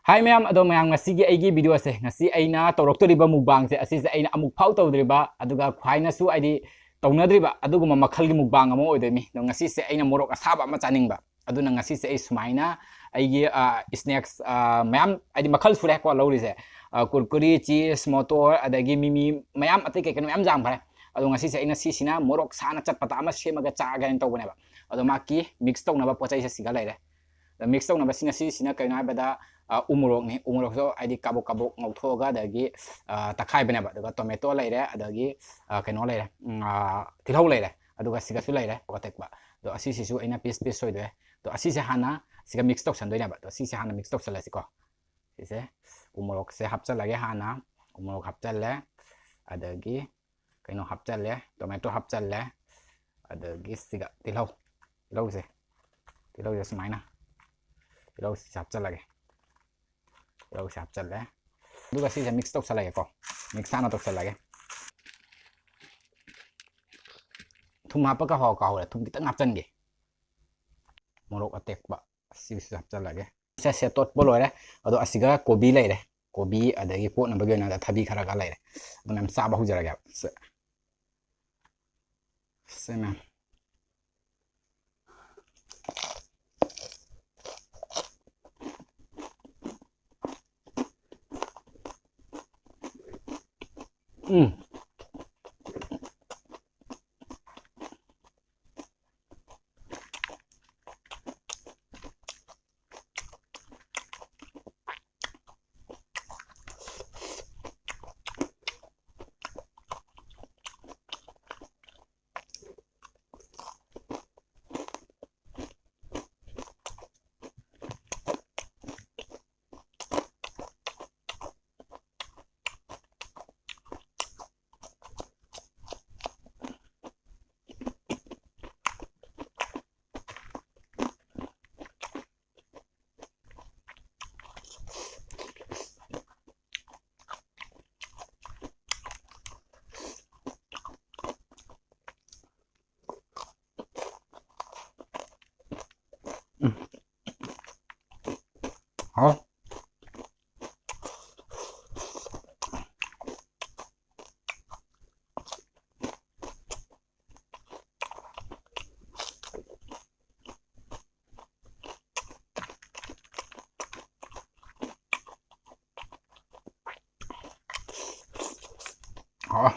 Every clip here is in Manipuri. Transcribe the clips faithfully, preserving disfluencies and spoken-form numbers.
ꯍꯥꯏ ꯃꯌꯥꯝ, ꯑꯗꯣ ꯃꯌꯥꯝ, ꯉꯁꯤꯒꯤ ꯑꯩꯒꯤ ꯚꯤꯗꯤꯑꯣꯁꯦ, ꯉꯁꯤ ꯑꯩꯅ ꯇꯧꯔꯛꯇꯣꯔꯤꯕ ꯃꯨꯛꯕꯥꯡꯁꯦ, ꯑꯁꯤꯁꯦ ꯑꯩꯅ ꯑꯃꯨꯛ ꯐꯥꯎ ꯇꯧꯗ꯭ꯔꯤꯕ, ꯑꯗꯨꯒ ꯈ꯭ꯋꯥꯏꯅꯁꯨ ꯍꯥꯏꯗꯤ ꯇꯧꯅꯗ꯭ꯔꯤꯕ ꯑꯗꯨꯒꯨꯝꯕ ꯃꯈꯜꯒꯤ ꯃꯨꯛꯕꯥꯡ ꯑꯃ ꯑꯣꯏꯗꯣꯏꯅꯤ꯫ ꯑꯗꯣ ꯉꯁꯤꯁꯦ ꯑꯩꯅ ꯃꯣꯔꯣꯛ ꯑꯁꯥꯕ ꯑꯃ ꯆꯥꯅꯤꯡꯕ, ꯑꯗꯨꯅ ꯉꯁꯤꯁꯦ ꯑꯩ ꯁꯨꯃꯥꯏꯅ ꯑꯩꯒꯤ ꯁ꯭ꯅꯦꯛꯁ ꯃꯌꯥꯝ, ꯍꯥꯏꯗꯤ ꯃꯈꯜ ꯁꯨꯔꯦꯀꯣ ꯂꯧꯔꯤꯁꯦ, ꯀꯨꯔꯀꯨꯔꯤ, ꯆꯤꯁ, ꯃꯣꯇꯣꯔ, ꯑꯗꯒꯤ ꯃꯤꯃꯤ, ꯃꯌꯥꯝ ꯑꯇꯩ ꯀꯩ ꯀꯩꯅꯣ ꯃꯌꯥꯝ ꯌꯥꯝꯈ꯭ꯔꯦ꯫ ꯑꯗꯣ ꯉꯁꯤꯁꯦ ꯑꯩꯅ ꯁꯤꯁꯤꯅ ꯃꯣꯔꯣꯛ ꯁꯥꯅ ꯆꯠꯄꯗ ꯑꯃ ꯁꯦꯝꯃꯒ ꯆꯥꯒꯦꯅ ꯇꯧꯕꯅꯦꯕ꯫ ꯑꯗꯣ ꯃꯥꯒꯤ ꯃꯤꯛꯁ ꯇꯧꯅꯕ ꯄꯣꯠ ꯆꯩꯁꯦ ꯁꯤꯒ ꯂꯩꯔꯦ꯫ ꯑꯗꯣ ꯃꯤꯛꯁ ꯇꯧꯅꯕꯁꯤꯅ ꯁꯤꯁꯤꯅ ꯀꯩꯅꯣ ꯍꯥꯏꯕꯗ, ꯑ, ꯎ ꯃꯣꯔꯣꯛꯅꯤ꯫ ꯎ ꯃꯣꯔꯣꯛꯁꯨ ꯍꯥꯏꯗꯤ ꯀꯥꯕꯣꯛ ꯀꯥꯕꯣꯛ ꯉꯧꯊꯣꯛꯑꯒ, ꯑꯗꯒꯤ, ꯑ, ꯇꯛꯈꯥꯏꯕꯅꯦꯕ꯫ ꯑꯗꯨꯒ ꯇꯣꯃꯦꯇꯣ ꯂꯩꯔꯦ, ꯑꯗꯒꯤ, ꯑ, ꯀꯩꯅꯣ ꯂꯩꯔꯦ, ꯎꯝ, ꯑ, ꯇꯤꯜꯍꯧ ꯂꯩꯔꯦ, ꯑꯗꯨꯒ ꯁꯤꯒꯁꯨ ꯂꯩꯔꯦ, ꯃꯣꯔꯣꯛ ꯑꯇꯦꯛꯄ꯫ ꯑꯗꯣ ꯑꯁꯤꯁꯤꯁꯨ ꯑꯩꯅ ꯄꯤꯁ ꯄꯤꯁ ꯁꯣꯏꯗꯣꯛꯑꯦ꯫ ꯑꯗꯣ ꯑꯁꯤꯁꯦ ꯍꯥꯟꯅ ꯁꯤꯒ ꯃꯤꯛꯁ ꯇꯧꯁꯟꯗꯣꯏꯅꯦꯕ꯫ ꯑꯗꯣ ꯁꯤꯁꯦ ꯍꯥꯟꯅ ꯃꯤꯛꯁ ꯇꯧꯁꯜꯂꯁꯤꯀꯣ꯫ ꯁꯤꯁꯦ ꯎ ꯃꯣꯔꯣꯛꯁꯦ ꯍꯥꯞꯆꯜꯂꯒꯦ ꯍꯥꯟꯅ꯫ ꯎ ꯃꯣꯔꯣꯛ ꯍꯥꯞꯆꯜꯂꯦ, ꯑꯗꯒꯤ ꯀꯩꯅꯣ ꯍꯥꯞꯆꯜꯂꯦ, ꯇꯣꯃꯦꯇꯣ ꯍꯥꯞꯆꯜꯂꯦ, ꯑꯗꯒꯤ ꯁꯤꯒ ꯇꯤꯜꯍꯧ, ꯇꯤꯜꯍꯧꯁꯦ, ꯇꯤꯜꯍꯧꯁꯦ ꯁꯨꯃꯥꯏꯅ, ꯇꯤꯜꯍꯧꯁꯦ ꯍꯥꯞꯆꯜꯂꯒꯦ꯫ ꯇꯤꯜꯍꯧꯁꯦ ꯍꯥꯞꯆꯜꯂꯦ꯫ ꯑꯗꯨꯒ ꯁꯤꯁꯦ ꯃꯤꯛꯁ ꯇꯧꯁꯜꯂꯒꯦꯀꯣ꯫ ꯃꯤꯛꯁ ꯍꯥꯟꯅ ꯇꯧꯁꯜꯂꯒꯦ꯫ ꯊꯨꯝ ꯍꯥꯞꯄ ꯀꯥꯎ-, ꯀꯥꯎꯍꯧꯔꯦ꯫ ꯊꯨꯝ ꯈꯤꯇꯪ ꯍꯥꯞꯆꯟꯒꯦ꯫ ꯃꯣꯔꯣꯛ ꯑꯇꯦꯛꯄ ꯑꯁꯤꯁꯨ ꯍꯥꯞꯆꯜꯂꯒꯦ꯫ ꯁꯦ, ꯁꯦ ꯇꯣꯠꯄ ꯂꯣꯏꯔꯦ꯫ ꯑꯗꯣ ꯑꯁꯤꯒ ꯀꯣꯕꯤ ꯂꯩꯔꯦ꯫ ꯀꯣꯕꯤ, ꯑꯗꯒꯤ ꯀꯣꯠꯅꯕꯒꯤ ꯑꯣꯏꯅ ꯊꯕꯤ ꯈꯔꯒ ꯂꯩꯔꯦ꯫ ꯑꯗꯨ ꯃꯌꯥꯝ ꯆꯥꯕ ꯍꯧꯖꯔꯒꯦꯕ꯫ ꯁꯦ꯫ ꯁꯦ, ꯃꯌꯥꯝ꯫ ꯎꯝ꯫ ꯎꯝ꯫ ꯍꯥꯎ꯫ ꯑ꯫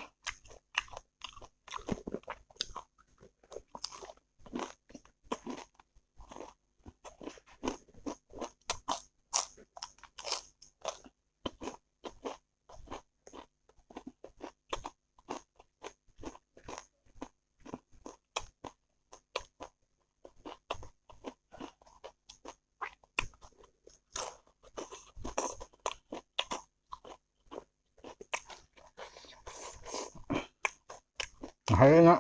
ꯉꯁꯥꯏꯅ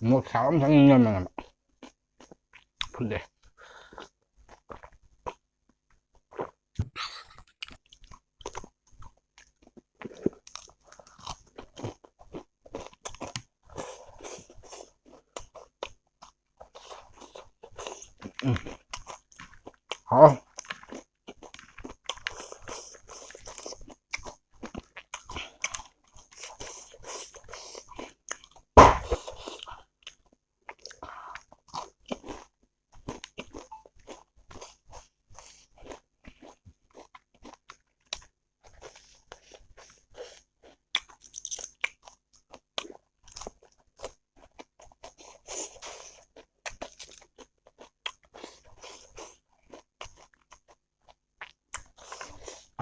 ꯃꯣꯔꯣꯛ ꯁꯥꯕ ꯑꯃ ꯆꯪꯉꯝꯕꯅꯦꯕ꯫ ꯐꯨꯠꯂꯦ꯫ ꯎꯝ꯫ ꯍꯥꯎ꯫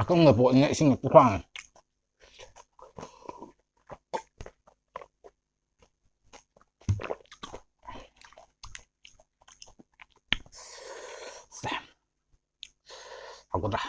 ꯑꯀꯪꯕ ꯄꯣꯠꯅꯤꯅ ꯏꯁꯤꯡ ꯈꯛꯇ ꯈ꯭ꯋꯥꯡꯉꯦ꯫ ꯍꯥꯎꯒꯗ꯭ꯔꯥ?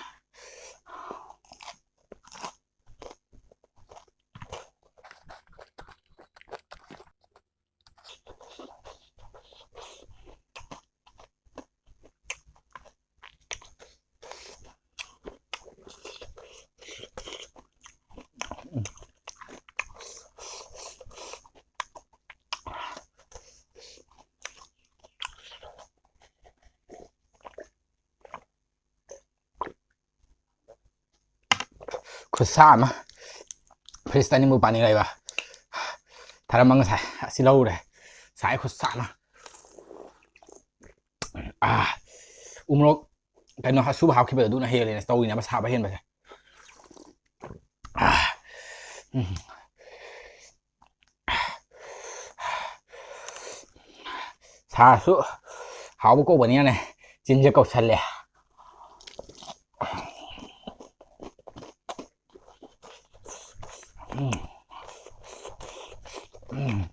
ꯈꯨꯠꯁꯥ ꯑꯃ꯫ ꯐ꯭ꯔꯤꯖꯇ ꯑꯅꯤꯃꯨꯛ ꯄꯥꯅꯤꯡꯉꯛꯏꯕ꯫ ꯊꯔꯝꯕ ꯉꯁꯥꯏ ꯑꯁꯤ ꯂꯧꯔꯦ꯫ ꯉꯁꯥꯏ ꯈꯨꯠꯁꯥ ꯑꯃ꯫ ꯑꯥ, ꯎꯃꯣꯔꯣꯛ ꯀꯩꯅꯣ ꯑꯁꯨꯕ ꯍꯥꯞꯈꯤꯕꯗꯣ ꯑꯗꯨꯅ ꯍꯦꯜꯂꯦꯅꯦ ꯇꯧꯔꯤꯅꯦ ꯑꯃ ꯁꯥꯕ ꯍꯦꯟꯕꯁꯦ꯫ ꯑꯥ, ꯎꯝ꯫ ꯁꯥꯔꯁꯨ ꯍꯥꯎꯕ ꯀꯧꯕꯅꯤꯅꯅꯦ, ꯆꯤꯟꯁꯦ ꯀꯧꯁꯜꯂꯦ꯫ ꯎꯝ꯫ ꯎꯝ꯫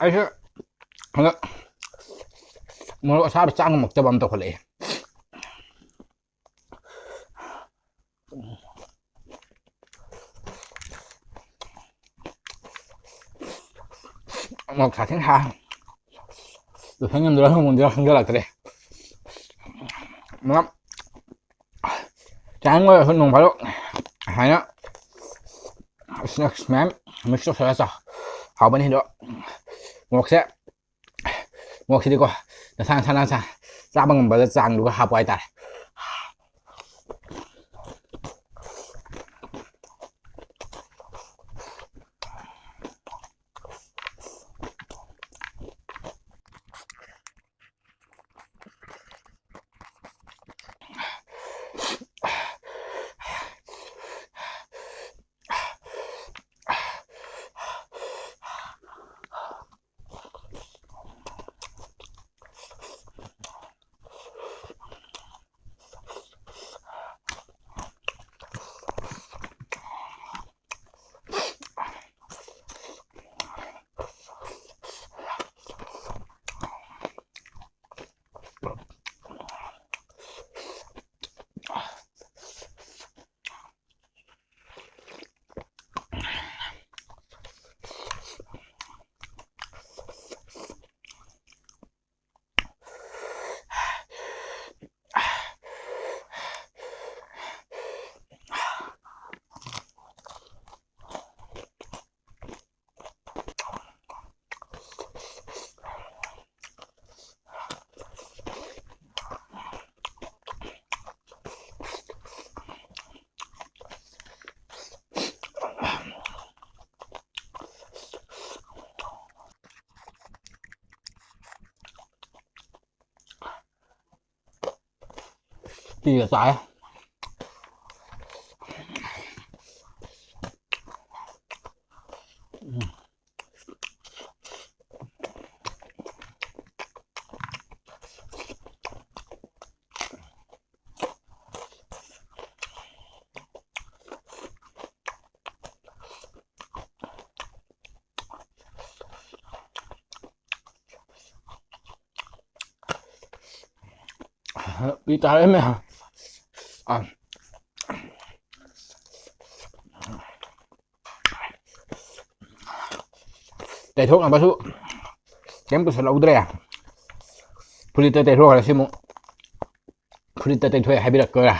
ꯑꯩꯁꯨ ꯍꯟꯗꯛ ꯃꯣꯔꯣꯛ ꯑꯁꯥꯕ ꯆꯥ ꯉꯝꯃꯛꯇꯕ ꯑꯃ ꯇꯧꯈꯠꯂꯛꯑꯦ꯫ ꯃꯣꯔꯣꯛ ꯁꯥꯊꯤꯅ ꯁꯥꯏ꯫ ꯂꯣꯏꯁꯟ ꯉꯝꯗꯣꯏꯔꯥ ꯉꯝꯃꯣꯏꯗꯣꯏꯔꯥ ꯈꯪꯖꯜꯂꯛꯇ꯭ꯔꯦ꯫ ꯃꯌꯥꯝ ꯆꯥꯅꯤꯡꯕ ꯑꯣꯏꯔꯁꯨ ꯅꯣꯡ ꯐꯥꯗꯣꯛ ꯁꯨꯃꯥꯏꯅ snacks ꯃꯌꯥꯝ mix ꯇꯧꯁꯜꯂꯒ ꯆꯥꯎ꯫ ꯍꯥꯎꯕꯅꯤ ꯑꯗꯣ꯫ ꯃꯣꯔꯣꯛꯁꯦ, ꯃꯣꯔꯣꯛꯁꯤꯗꯤꯀꯣ, ꯅꯁꯥ ꯅꯁꯥ ꯅꯁꯥ ꯆꯥꯕ ꯉꯝꯕꯗ ꯆꯥꯡꯗꯨꯒ ꯍꯥꯞꯄꯣ ꯍꯥꯏꯇꯥꯔꯦ꯫ ꯁꯤꯒ ꯆꯥꯏ꯫ ꯄꯤ ꯇꯥꯔꯦ ꯃꯌꯥꯝ꯫ ꯑ꯫ ꯇꯩꯊꯣꯛꯅꯕꯁꯨ ꯀꯩꯝ ꯄꯨꯁꯜꯍꯧꯗ꯭ꯔꯦ꯫ ꯐꯨꯔꯤꯠꯇ ꯇꯩꯊꯣꯛꯈ꯭ꯔꯦ ꯁꯤꯃꯨꯛ꯫ ꯐꯨꯔꯤꯠꯇ ꯇꯩꯊꯣꯛꯑꯦ ꯍꯥꯏꯕꯤꯔꯛꯇꯣꯏꯔꯥ?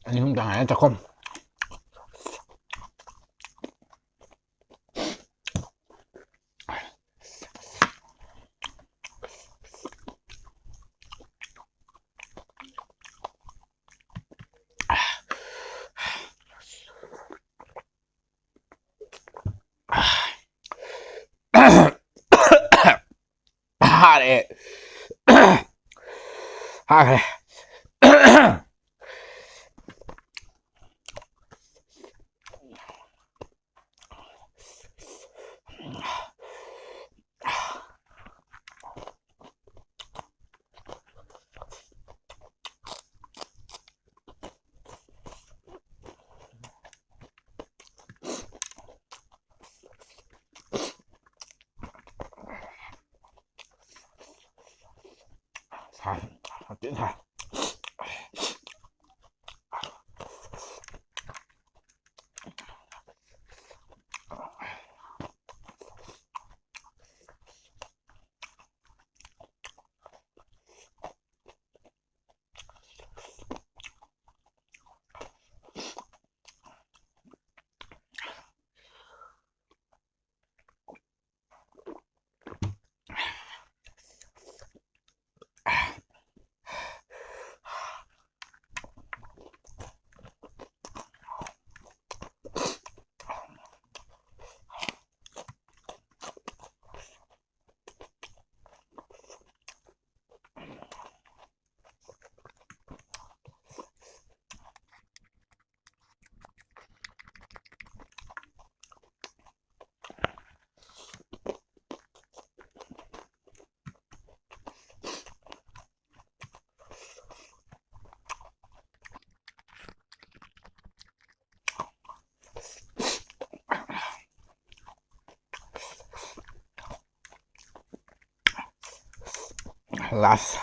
ꯑꯅꯤ ꯑꯍꯨꯝ ꯇꯪ ꯉꯥꯏꯔꯦ ꯆꯥꯛꯈꯨꯝ꯫ ꯐꯥꯔꯦ꯫ ꯐꯥꯈ꯭ꯔꯦ꯫ ꯁꯥꯏ꯫ ꯁꯥꯊꯤ ꯁꯥꯏ꯫ Last.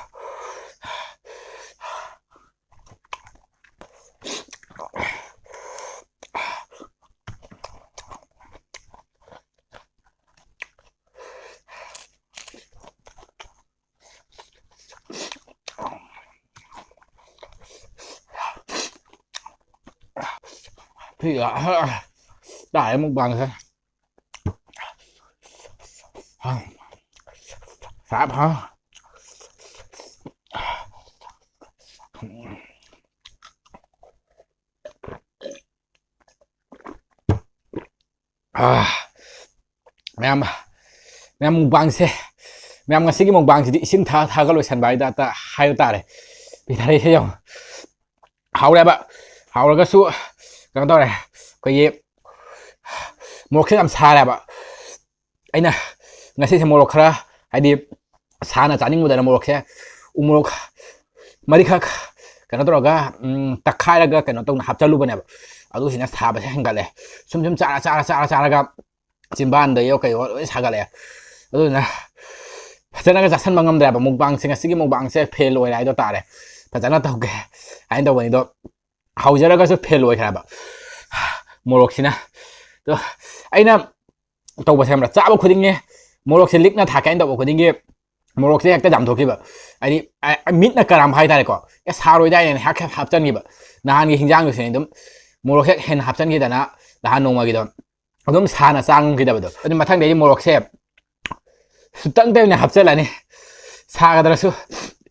ꯁꯤ ꯇꯥꯔꯦ ꯃꯨꯛꯕꯥꯡꯁꯦ꯫ ꯁꯥꯞ ꯍꯥ꯫ ꯑꯥ, ꯃꯌꯥꯝ, ꯃꯌꯥꯝ ꯃꯨꯛꯕꯥꯡꯁꯦ, ꯃꯌꯥꯝ ꯉꯁꯤꯒꯤ ꯃꯨꯛꯕꯥꯡꯁꯤꯗꯤ ꯏꯁꯤꯡ ꯊꯥ ꯊꯥꯒ ꯂꯣꯏꯁꯟꯕ ꯍꯥꯏꯗ ꯍꯥꯏꯕ ꯇꯥꯔꯦ꯫ ꯄꯤꯊꯔꯛꯏꯁꯦ ꯌꯦꯡꯉꯣ꯫ ꯍꯥꯎꯔꯦꯕ꯫ ꯍꯥꯎꯔꯒꯁꯨ ꯀꯩꯅꯣ ꯇꯧꯔꯦ꯫ ꯑꯩꯈꯣꯏꯒꯤ ꯃꯣꯔꯣꯛꯁꯦ ꯌꯥꯝ ꯁꯥꯔꯦꯕ꯫ ꯑꯩꯅ ꯉꯁꯤꯁꯦ ꯃꯣꯔꯣꯛ ꯈꯔ, ꯍꯥꯏꯗꯤ, ꯁꯥꯅ ꯆꯥꯅꯤꯡꯕꯗꯅ ꯃꯣꯔꯣꯛꯁꯦ, ꯎ ꯃꯣꯔꯣꯛ ꯃꯔꯤꯈꯛ ꯀꯩꯅꯣ ꯇꯧꯔꯒ, ꯎꯝ, ꯇꯛꯈꯥꯏꯔꯒ ꯀꯩꯅꯣ ꯇꯧꯅ ꯍꯥꯞꯆꯜꯂꯨꯕꯅꯦꯕ꯫ ꯑꯗꯨꯁꯤꯅ ꯁꯥꯕꯁꯦ ꯍꯦꯟꯒꯠꯂꯦ꯫ ꯁꯨꯝ ꯁꯨꯝ ꯆꯥꯔ, ꯆꯥꯔ, ꯆꯥꯔ, ꯆꯥꯔꯒ ꯆꯤꯝꯕꯥꯟꯗ ꯌꯣ ꯀꯩꯌꯣ ꯂꯣꯏ ꯁꯥꯒꯠꯂꯛꯑꯦ꯫ ꯑꯗꯨꯗꯨꯅ ꯐꯖꯅꯒ ꯆꯥꯁꯟꯕ ꯉꯝꯗ꯭ꯔꯦꯕ꯫ ꯃꯨꯛꯕꯥꯡꯁꯦ, ꯉꯁꯤꯒꯤ ꯃꯨꯛꯕꯥꯡꯁꯦ ꯐꯦꯜ ꯑꯣꯏꯔꯦ ꯍꯥꯏꯗꯣ ꯇꯥꯔꯦ꯫ ꯐꯖꯅ ꯇꯧꯒꯦ ꯍꯥꯏꯅ ꯇꯧꯕꯅꯤꯗꯣ, ꯍꯧꯖꯔꯒꯁꯨ ꯐꯦꯜ ꯑꯣꯏꯈ꯭ꯔꯦꯕ ꯃꯣꯔꯣꯛꯁꯤꯅ꯫ ꯑꯗꯣ ꯑꯩꯅ ꯇꯧꯕꯁꯦ ꯈꯪꯕ꯭ꯔꯥ, ꯆꯥꯕ ꯈꯨꯗꯤꯡꯒꯤ ꯃꯣꯔꯣꯛꯁꯦ ꯂꯤꯛꯅ ꯊꯥꯛꯀꯦ ꯍꯥꯏꯅ ꯇꯧꯕ ꯈꯨꯗꯤꯡꯒꯤ ꯃꯣꯔꯣꯛꯁꯦ ꯍꯦꯛꯇ ꯆꯥꯝꯊꯣꯛꯈꯤꯕ꯫ ꯍꯥꯏꯗꯤ, ꯑ, ꯃꯤꯠꯅ ꯀꯔꯥꯝꯕ ꯍꯥꯏꯇꯥꯔꯦꯀꯣ꯫ ꯑꯦ, ꯁꯥꯔꯣꯏꯗꯥꯏꯅꯦꯅ ꯍꯦꯛ ꯍꯥꯞꯆꯤꯟꯈꯤꯕ꯫ ꯅꯍꯥꯟꯒꯤ ꯍꯤꯟꯖꯥꯡꯗꯨꯁꯨꯅꯦ ꯑꯗꯨꯝ ꯃꯣꯔꯣꯛ ꯍꯦꯛ ꯍꯦꯟꯅ ꯍꯥꯞꯆꯤꯟꯈꯤꯗꯅ, ꯅꯍꯥꯟ ꯅꯣꯡꯃꯒꯤꯗꯣ ꯑꯗꯨꯝ ꯁꯥꯅ ꯆꯥ ꯉꯝꯈꯤꯗꯕꯗꯣ꯫ ꯑꯗꯨ ꯃꯊꯪꯗꯩꯗꯤ ꯃꯣꯔꯣꯛꯁꯦ ꯁꯨꯇꯪꯇ ꯑꯣꯏꯅ ꯍꯥꯞꯆꯤꯜꯂꯅꯤ, ꯁꯥꯒꯗ꯭ꯔꯁꯨ,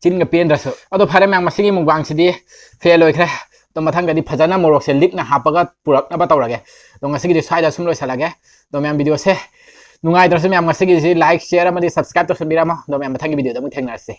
ꯆꯤꯟꯒ ꯄꯦꯟꯗ꯭ꯔꯁꯨ꯫ ꯑꯗꯣ ꯐꯔꯦ ꯃꯌꯥꯝ, ꯉꯁꯤꯒꯤ ꯃꯨꯛꯕꯥꯡꯁꯤꯗꯤ ꯐꯦꯜ ꯑꯣꯏꯈ꯭ꯔꯦ꯫ ꯑꯗꯣ ꯃꯊꯪꯗꯗꯤ ꯐꯖꯅ ꯃꯣꯔꯣꯛꯁꯦ ꯂꯤꯛꯅ ꯍꯥꯞꯄꯒ ꯄꯨꯔꯛꯅꯕ ꯇꯧꯔꯒꯦ꯫ ꯑꯗꯣ ꯉꯁꯤꯒꯤꯗꯤ ꯁ꯭ꯋꯥꯏꯗ ꯁꯨꯝ ꯂꯣꯏꯁꯤꯜꯂꯒꯦ꯫ ꯑꯗꯣ ꯃꯌꯥꯝ, ꯚꯤꯗꯤꯑꯣꯁꯦ ꯅꯨꯡꯉꯥꯏꯇ꯭ꯔꯁꯨ ꯃꯌꯥꯝ, ꯉꯁꯤꯒꯤꯁꯤ like, share ꯑꯃꯗꯤ subscribe ꯇꯧꯁꯟꯕꯤꯔꯝꯃꯣ꯫ ꯑꯗꯣ ꯃꯌꯥꯝ, ꯃꯊꯪꯒꯤ ꯚꯤꯗꯤꯑꯣꯗ ꯑꯃꯨꯛ ꯊꯦꯡꯅꯔꯁꯤ꯫